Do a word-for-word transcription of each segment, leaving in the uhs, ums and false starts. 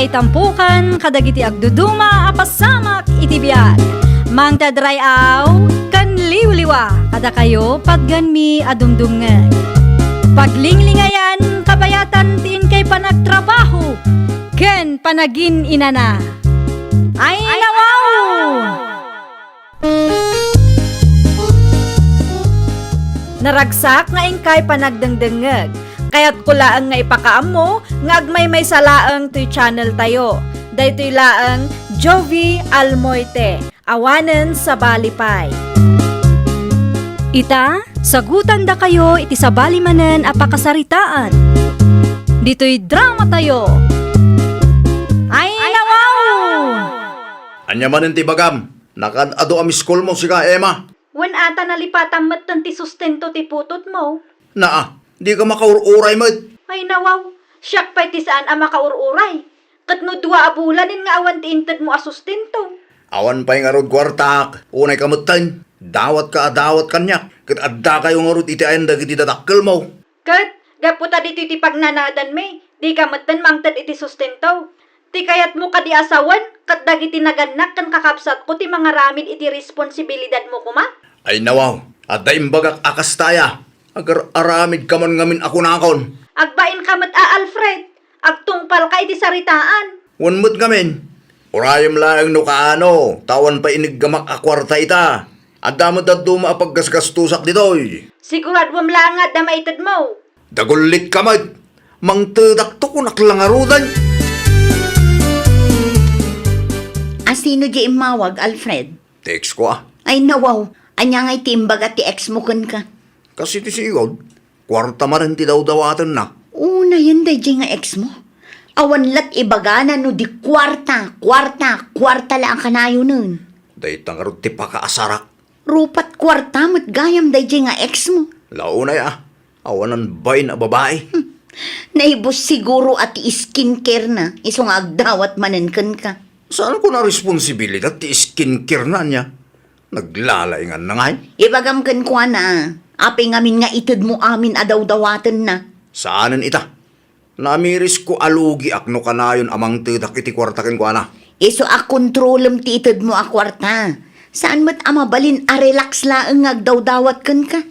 Itampukan kadagiti agduduma a pasamak iti biag. Mangted ray-aw ken liwliwa kadakayo patganmi a dumdumngeg. Paglinglingayan kabayatan ti inkay panagtrabaho ken panagin-inana. Ay, nawaw! Naragsak nga inkay panagdengdengngeg. Kayatko laeng nga ipakaammo nga agmaymaysa laeng toy channel tayo. Daytoy laeng Jovie Almoite, awanen sabali pay. Ita, sagutandakayo iti sabali manen a pakasaritaan. Ditoy drama tayo. Ay, nawaw! Ania manen ti ibagam? Nakaad-adu a miss call mo, sika, Emma. Wen ata nalipatam metten ti sustento ti putotmo. Naa, dika makaur-uray met. Ay nawaw, siak pay ti saan a makaur-uray. Ket no dua a bulanen nga awan ti intedmo a sustento. Awan pay ngarud kuartak, unay ka metten. Dawatka a dawat kaniak, ket addakayo ngarud iti ayan dagiti dadakkelmo. Ket, gapu ta ditoy ti pagnanadanmi, dika metten mangted iti sustento. Ti kayatmo kadi a sawen, ket dagiti nagannak ken kakabsatko ti mangaramid iti responsibilidadmo koma? Ay nawaw, adda imbagak a kasta aya. Agar-aramidka man ngamin a kunakon. Agbainka met a, Alfred. Agtungpalka iti saritaan. Wen met ngamin, urayem laeng no kaano, ta awan pay iniggamak a kuarta ita. Adda met dadduma a paggasgastosak ditoy. Siguraduem laeng nga adda maitedmo. Dagullitka met. Mangtedakto kunak la ngaruden. A sino di immawag, Alfred? Ti ex ko, a. Ay, nawaw. Ania ngay ti imbaga ti ex mo kenka? Kas iti sigud, kuarta manen ti dawdawatenna. Unayen daydiay nga ex mo? Awan lat ibagana no di kuarta, kuarta, kuarta la a kanayonen. Dayta ngarud ti pakaasarak. Rupat kuarta met gayam daydiay nga ex mo. La unay a, awanan bain a babai. Hmm. Naibus siguro a ti skincare na, isu nga agdawat manen kenka. Saanko a responsibilidad ti skincare na ania? Naglalaingan na ngay. Ibagam kenkuana, apay ngamin nga itedmo amin a dawdawatenna? Saanen ita. Namirisko a lugiak no kanayon a mangtedak iti kuarta kenkuana. Isu a kontrolem ti itedmo a kuarta. Saan met a mabalin a relax laeng nga agdawdawat kenka.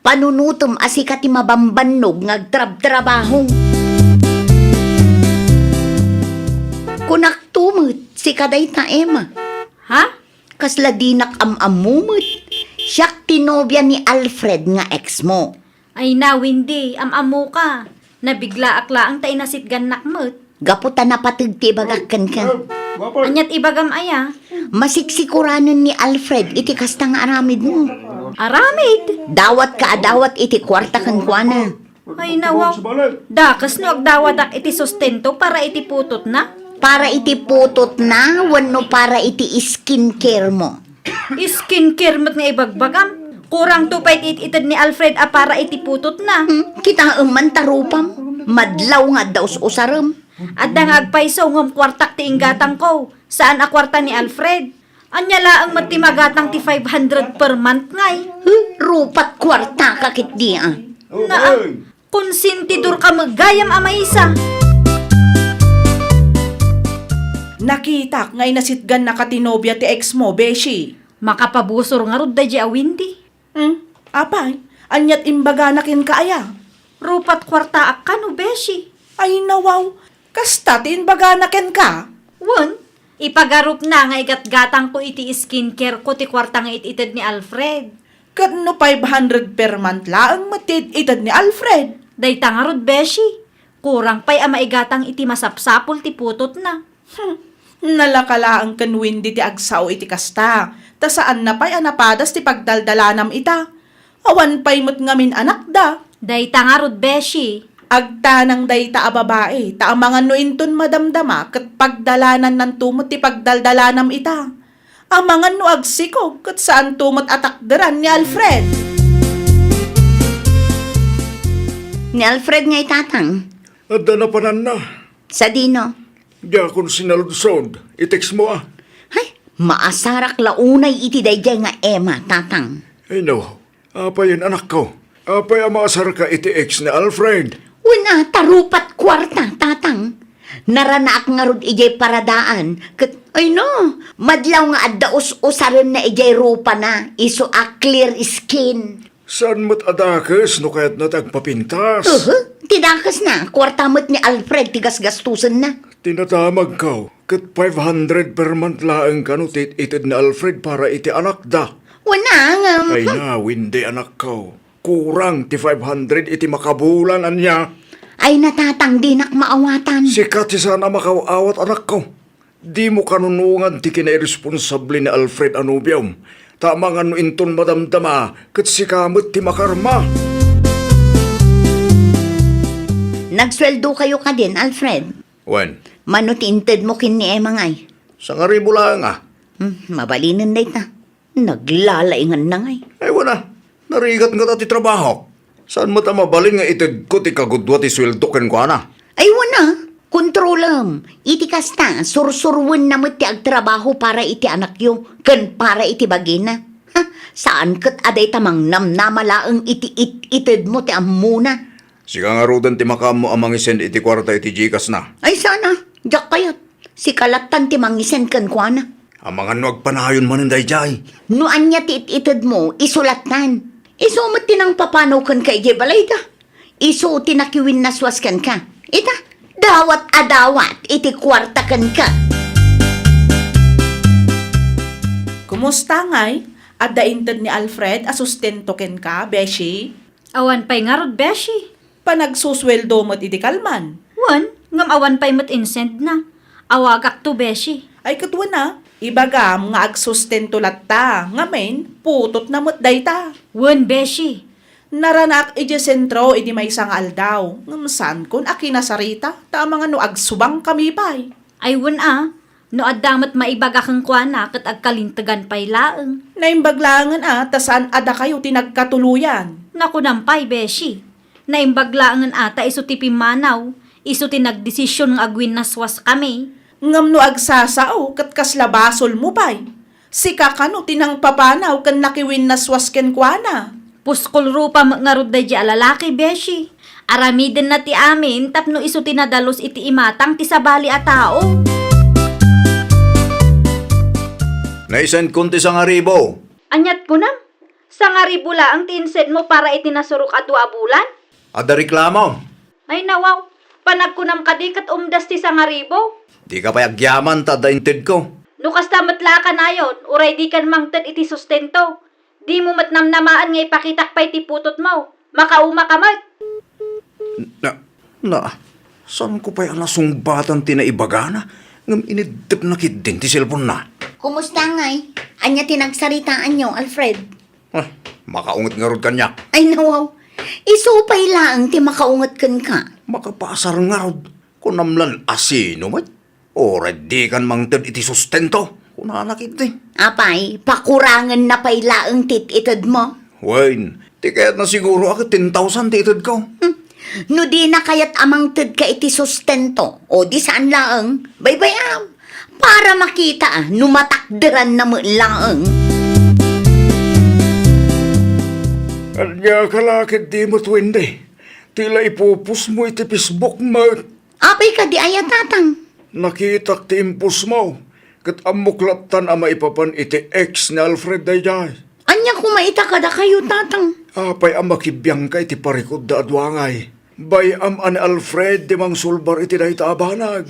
Panunotem a sika ti mabambannog nga agtrabtrabaho. Kunakto met, sika dayta, Emma. Ha? Kasla dinak am-ammo met. Siak ti nobia ni Alfred nga ex mo. Ay na, Wendy, am-ammoka. Nabiglaak laeng ta inasitgannak met. Gapu ta napateg ti ibagak kenka. Aniat ibagam aya? Masiksikoranen ni Alfred iti kasta nga aramidmo. Aramid? Dawatka a dawat iti kuarta kenkuana. Ay, nawaw. Dakes no agdawatak iti sustento para iti putotna? Para iti putotna wenno para iti skincare mo? Skincare met nga ibagbagam. Kurangto pay ti it-ited ni Alfred a para iti putotna. Hmm, kitaem man ta rupam. Madlaw nga adda us-usarem. Adda nga agpayso ngem kuartak ti inggatangko. Saan a kuarta ni Alfred. Ania laeng met ti magatang ti five hundred per month ngay? Huh, rupat kuartaka ketdi a. Naa. Konsentidorka met gayam a maysa. Nakitak nga inasitgannaka ti nobia ti ex mo, beshi. Makapabusor ngarud daydiay a Wendy. Hmm? Apay, aniat imbagana kenka aya? Rupat kuartaak kano, beshi. Ay, nawaw. Kasta ti imbagana kenka? Wen, ipagarupna nga igatgatangko iti skincare ko ti kuarta nga it-ited ni Alfred. Ket no five hundred per month laeng met ti it-ited ni Alfred? Dayta ngarud, beshi. Kurang pay a maigatang iti masapsapul ti putotna. Hmm. Nalaka laeng ken Wendy ti agsao iti kasta, ta saanna pay a napadas ti pagdaldalanam ita. Awan pay met ngamin anakda. Dayta ngarud, beshi. Agtanang dayta a babai, ta amangan no inton madamdama ket pagdalanannanto met ti pagdaldalanam ita. Amangan no agsikog ket saanto met a takderan ni Alfred. Ni Alfred ngay, tatang. Adda napananna. Sadino? Diakon sinaludsod, i-text mo a. Hay, maasarak la unay iti daydiay nga Emma, tatang. Ay, no. Apayen, anakko? Apay a maasarka iti ex ni Alfred? Wen a, ta rupat kuarta, tatang. Naranaak ngarud idiay paradaan, ket, ay no, madlaw nga adda us-usarenna idiay rupana, isu a clear skin. Saan met a dakes no kayatna ti agpapintas? Uhu, ti dakesna, kuarta met ni Alfred ti gasgastusenna. Ti nadamagko, ket five hundred per month laeng kano ti it-ited ni Alfred para iti anakda. Wen a, ngem. Ay na, Wendy, anakko. Kurang ti five hundred iti makabulan, ania? Ay na, Tatang, dinak maawatan. Sika ti saan a makaw-awat, anakko. Dimo kanunongan ti kinairesponsable ni Alfred a nobiom. Ta amangan no inton madamdama, ket sika met ti makarma. Nagsueldo kayo kadin, Alfred? Wen. Mano ti intedmo ken ni Emma ngay? Sangaribu laeng a. Hmm, mabalinen dayta. Naglalainganna ngay. Ay, wen a. Narigat ngata ti trabahok. Saan met a mabalin nga itedko ti kagudua ti sueldo kenkuana? Ay, wen a. Kontrolem. Iti kasta, sursuroenna met ti agtrabaho para iti anakyo ken para iti bagina. Ha, saan ket a dayta mangnamnama laeng iti it-itedmo ti ammona. Sika ngaruden ti makaammo a mangisend iti kuarta iti Gcash na. Ay, saan a. Diak kayat. Sika lattan ti mangisend kenkuana. Amangan no agpanayon manen daydiay. No ania ti it-itedmo, isu lattan. Isu met ti nangpapanaw kenka idiay balayda. Isu ti nakiwinnaswas kenka. Ita, dawat a dawat iti kuarta kenka. Kumusta ngay? Adda inted ni Alfred a sustento kenka, beshi? Awan pay ngarud, beshi. Panagsusueldo met idi kalman. Wen, ngem awan pay met insendna. Awagakto, beshi. Ay, ket wen a, ibagam nga agsustento latta, ngamin, putotna met dayta. Wen, beshi. Naranak idiay sentro idi maysa nga aldaw, ngem saankon a kinasarita, ta amangan no agsubangkami pay. Ay, wen a, no adda met maibaga kenkuana ket agkalintegan pay laeng. Naimbag laengen a, ta saan a dakayo ti nagkatuloyan. Nakunam pay, beshi. Naimbag laengen a ta isu ti pimmanaw, isu ti nagdesision nga agwinnaswaskami. Ngem no agsasao, ket kasla basolmo pay. Sika kano ti nangpapanaw ken nakiwinnaswas kenkuana? Puskol rupa met ngarud daydiay a lalaki, beshi. Aramidenna ti amin tapno isu ti nadalus iti imatang ti sabali a tao. Naisendkon ti sangaribu. Aniat kunam? Sangaribu laeng ti insendmo para iti nasurok a dua a bulan? Adda reklamo? Ay, nawaw. Panagkunam kadi ket umdas ti sangaribu? Dika pay agyaman ta adda intedko. No kasta met la a kanayon, uray dikan mangted iti sustento. Dimo met namnamaen nga ipakitak pay ti putotmo. Makauma ka met. Na, na, saanko pay a nasungbatan ti naibagana, ngem iniddepna ketdin ti cellphone-na. Kumusta ngay? Ania ti nagsaritaanyo, Alfred? Ah, makaunget ngarud kaniak. Ay, nawaw. Isu pay laeng ti makaunget kenka. Makapaasar ngarud. Kunam lan a sino met? Uray dikan mangted iti sustento, kunana ketdi. Apay, pakurangenna pay laeng ti it-itedmo? Wen, ti kayatna siguro a ket ten thousand ti itedko. Hmm. No dina kayat a mangtedka iti sustento, o di saan laeng, baybay-am. Para makita no matakderanna met laeng. Ania ka la ketdi met, Wendy? Ti la ipupusmo iti Facebook met. Apay kadi aya, Tatang? Nakitak ti impusmo, ket ammok lattan a maipapan iti ex ni Alfred daydiay. Ania koma ita kadakayo, Tatang? Apay a makibiangka iti parikudda a dua ngay? Bay-am a ni Alfred ti mangsulbar iti dayta a banag.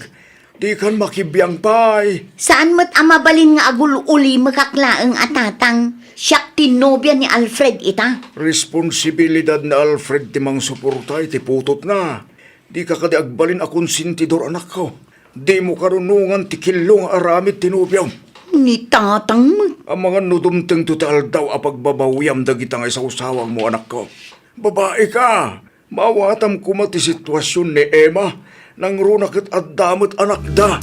Dikan makibiang pay. Saan met a mabalin nga agul-ulimekak laeng a, Tatang. Siak ti nobia ni Alfred ita. Responsibilidad ni Alfred ti mangsuporta iti putotna. Dika kadi agbalin a konsentidor, anakko. Dimo karunongan ti killo nga aramid ti nobiam. Ni Tatang met. Amangan no dumtengto ti aldaw a pagbabawiam dagita nga isawsawangmo, anakko. Babai ka. Maawatam koma ti situasion ni Emma. Nangruna ket adda met anakda.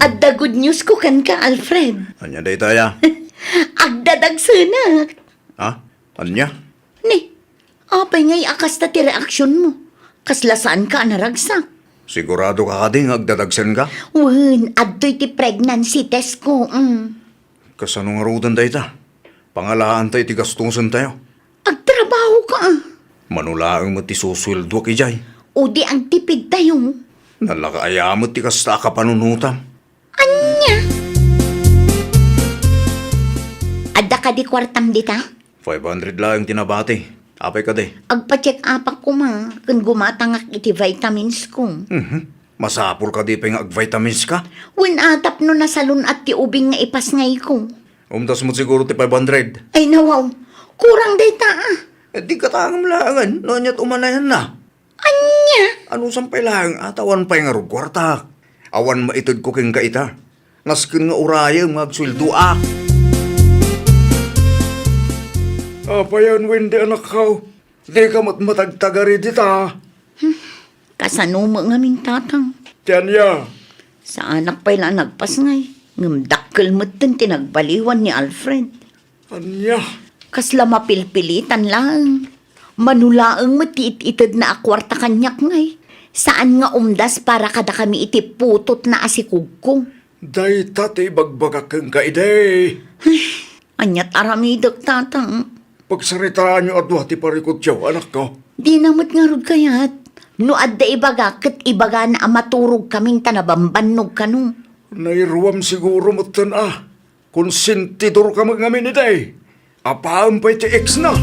Adda good news ko kenka, Alfred. Ania daytaya? Agdadagsenak. Ha? Ania? Ni, apay ngay a kasta ti reaksionmo? Kasla saanka a naragsak? Sigurado ka kadi nga agdadagsenka? Wen, adtoy ti pregnancy test ko, mm. Kasano ngaruden dayta? Pangalaanta iti gastusentayo. Agtrabaho ka, ah. Mano laeng met ti susueldoak idiay. O di agtipidtayo. Nalaka aya met ti kasta a kapanunotam. Ania? Adda kadi kuartam dita? Five hundred laeng ti nabati. Apay kadi? Agpa-check-upak koma ken gumatangak iti vitamins ko. Mhm. Masapul kadi pay nga agvitamins ka? Wen a, tapno nasalun-at ti ubing nga ipasngayko. Umdas met siguro ti five hundred. Ay, nawaw. Kurang dayta, ah. Eh, di katangem laengen no aniat umanayanna. Ania? Anusan pay laeng a ta awan pay ngarud kuartak? Awan maitedko kenka ita. Nasken nga urayem nga agsueldoak. Apayen, Wendy, anakko? Dika met matagtagari dita. Hmm, kasano met ngamin, Tatang? Ti ania? Saanak pay la nagpasngay, ngem dakkel metten ti nagbaliwan ni Alfred. Ania? Kasla mapilpilitan laeng. Mano laeng met ti it-itedna a kuarta kaniak ngay. Saan nga umdas para kadakami iti putotna a sikugko. Dayta ti ibagbagak kenka idi. Ay, aniat aramidek, Tatang? Pagsaritaanyo a dua ti parikutyo, anakko. Dina met ngarud kayat. No adda ibaga, ket ibagana a maturogkamin ta nabambannog kano. Nairuam siguro metten a. Konsentidorka met ngamin idi. Apaem pay ti ex na.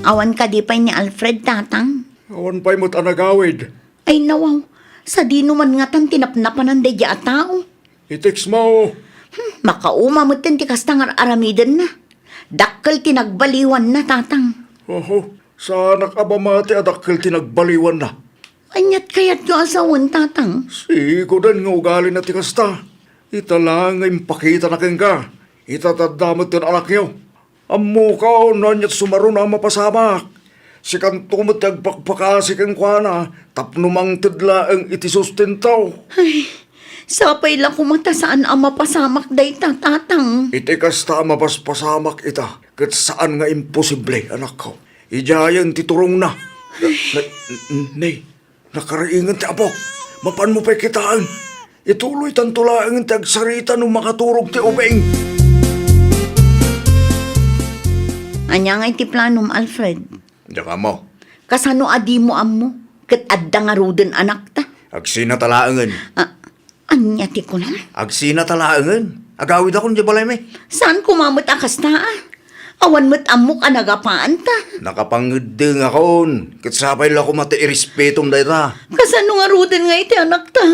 Awan kadi pay ni Alfred, Tatang? Awan pay met a nagawid. Ay, nawaw. Sadino man ngatan ti napnapanan daydiay a tao? I-text mo. Hmm, makauma metten ti kasta nga ar-aramidenna. Dakkel ti nagbaliwanna, Tatang. Oho, saanak a mamati a dakkel ti nagbaliwanna. Aniat kayatyo a sawen, Tatang? Sikoden nga ugalina ti kasta. Ita la nga impakitana kenka. Ita ti adda metten anakyo. Ammokon no aniat sumaruno a mapasamak. Sikanto met ti agpakpakasi kenkuana tapno mangted laeng iti sustento. Ay, sapay la koma ta saan a mapasamak dayta, Tatang. Iti kasta a mapaspasamak ita, ket saan nga imposible, anakko. Idiayen ti turongna. Ay. Na, n-, n-, nay. Nakariingen ti apok. Mapanmo pay kitaen. Ituloytanto laeng ti agsarita no makaturog ti ubing. Ania ngay ti planom, Alfred? Diak ammo. Kasano a dimo ammo? Ket adda ngaruden anakta? Agsinata laengen. Ah, ania ti kunam? Agsinata laengen. Agawidakon idiay balaymi. Saan koma met a kasta, ah? Awan met ammok a nagapaanta. Nakapangeddengakon, ket sapay la koma ti irespetom dayta. Kasano ngaruden nga iti anakta?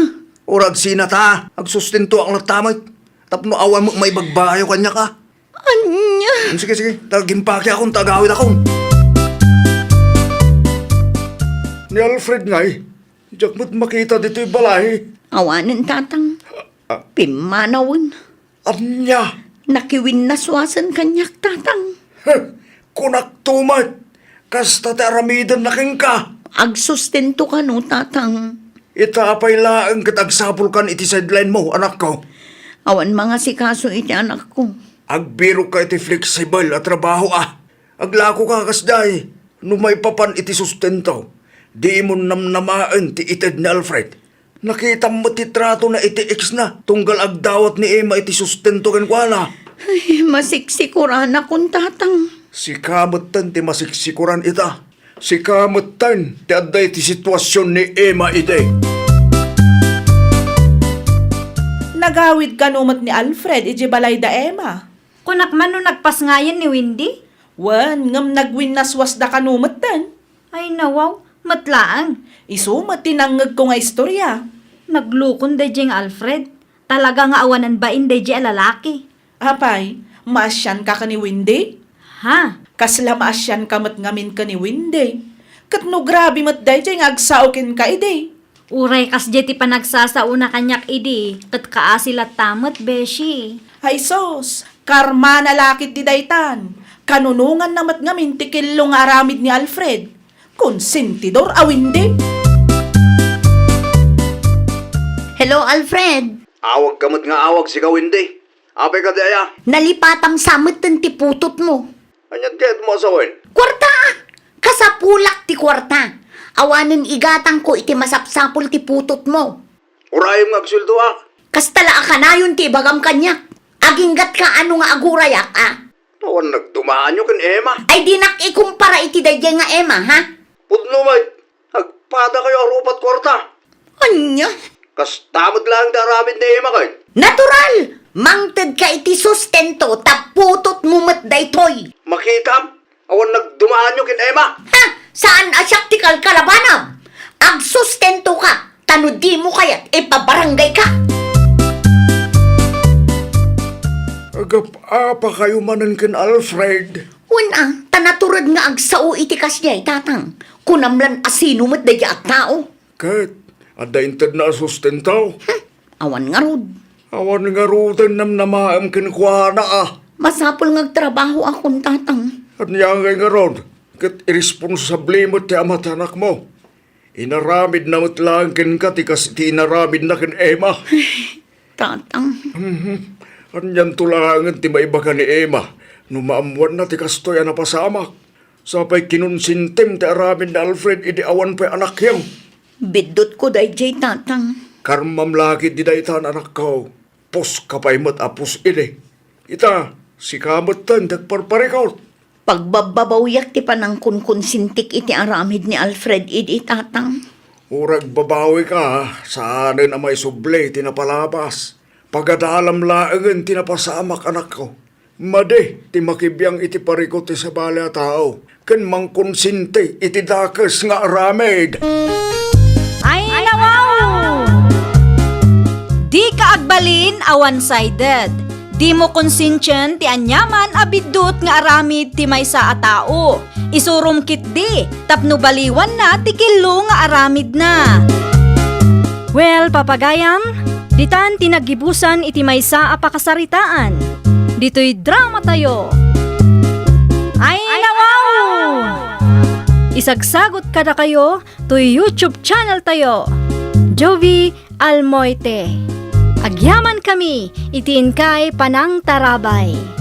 Uray agsinata, agsustentoak latta met. Tapno awan met maibagbayo kaniak a. Ania? Sige, sige, ta agimpakiakon, ta agawidakon. Ni Alfred ngay, diak met makita ditoy balay. Awanen, Tatang. Ah. Pimmanawen. Ania? Nakiwinnaswasen kaniak, Tatang. Heh, kunakto met, kasta ti aramidenna kenka. Agsustento kano, Tatang. Ita pay laeng ket agsapulkan iti sideline mo, anakko. Awan mangasikaso iti anakko. Agbirokka iti flexible a trabaho a. Aglakoka kasdiay, no maipapan iti sustento, dimon namnamaen ti ited ni Alfred. Nakitam met ti tratona iti ex-na, tunggal agdawat ni Emma iti sustento kenkuana. Ay, masiksikuranakon, Tatang. Sika metten ti masiksikuran ita. Sika metten ti adda iti situasion ni Emma idi. Nagawid kano met ni Alfred idiay balay da Emma? Kunak man no nagpasngayen ni Wendy? Wen, ngem nagwinnaswasda kano metten. Ay, nawaw, met laeng. Isu met ti nangngegko nga istoria. Naglukon daydiay nga Alfred. Talaga nga awanan bain daydiay a lalaki. Apay, maasianka ken ni Wendy? Ha? Kasla maasianka met ngamin ken ni Wendy. Ket no grabe met daydiay nga agsao kenka idi. Uray kasdiay ti panagsasaona kaniak idi, ket kaasi latta met, beshi. Ay sus, karmana la ketdi daytan. Kanunonganna met ngamin ti kello nga aramid ni Alfred. Konsentidor a Wendy. Hello, Alfred. Awagka met nga awag, sika Wendy. Apay kadi aya? Nalipatam sa metten ti putotmo. Aniat kayatmo a sawen? Kuarta! Kasapulak ti kuarta. Awanen igatangko iti masapsapul ti putotmo. Urayem nga agsueldoak. Kasta la a kanayon ti ibagam kaniak. Aginggatka ano nga agurayak, a? Awan nagdumaanyo ken Emma. Ay, dinak ikumpara iti daydiay nga Emma, ha? Pudno met, agpadakayo a rupat kuarta. Ania? Kasta met laeng ti aramid ni Emma ken. Natural! Mangtedka iti sustento ta putotmo met daytoy. Makitam, awan nagdumaanyo ken Emma. Ha? Saan a siak ti kalkalabanam? Agsustentoka, ta no dimo kayat, ipabarangayka. Agap-apakayo manen ken Alfred. Wen a, ta natured nga agsao iti kasdiay, tatang. Kunam lan a sino met daydiay a tao. Ket, adda intedna a sustento? Hmm, awan ngarud. Awan ngaruden namnamaem kenkuana a. Masapul nga agtrabahoakon, tatang. Ania ngay ngarud? Ket iresponsable met ti ama ti anakmo. Inaramidna met laeng kenka ti kas ti inaramidna ken Emma. Tatang. Mhm. Anianto laengen ti maibaga ni Emma no maammoanna ti kastoy a napasamak? Sapay kinonsentem ti aramid ni Alfred idi awan pay anakyo. Biddutko daydiay, tatang. Karmam la ketdi daytan, anakko. Puska pay met a pus idi. Ita, sika metten ti agparparikut. Pagbabbabawiak ti panangkonkonsentik iti aramid ni Alfred idi, tatang. Uray agbabawika, saanen a maisubli ti napalabas. Pagadalam laengen ti napasamak, anakko. Madi ti makibiang iti parikut ti sabali a tao ken mangkonsente iti dakes nga aramid. Ay, nawaw! Dika agbalin a one-sided. Dimo konsentien ti aniaman a biddut nga aramid ti maysa a tao. Isurom ketdi tapno baliwanna ti kello nga aramidna. Well, papagayam, ditan ti naggibusan iti maysa a pakasaritaan. Ditoy dramatayo. Ay, nawaw! Isagsagot kadakayo toy YouTube channel tayo, Jovie Almoite. Agyamankami iti inkay panangtarabay.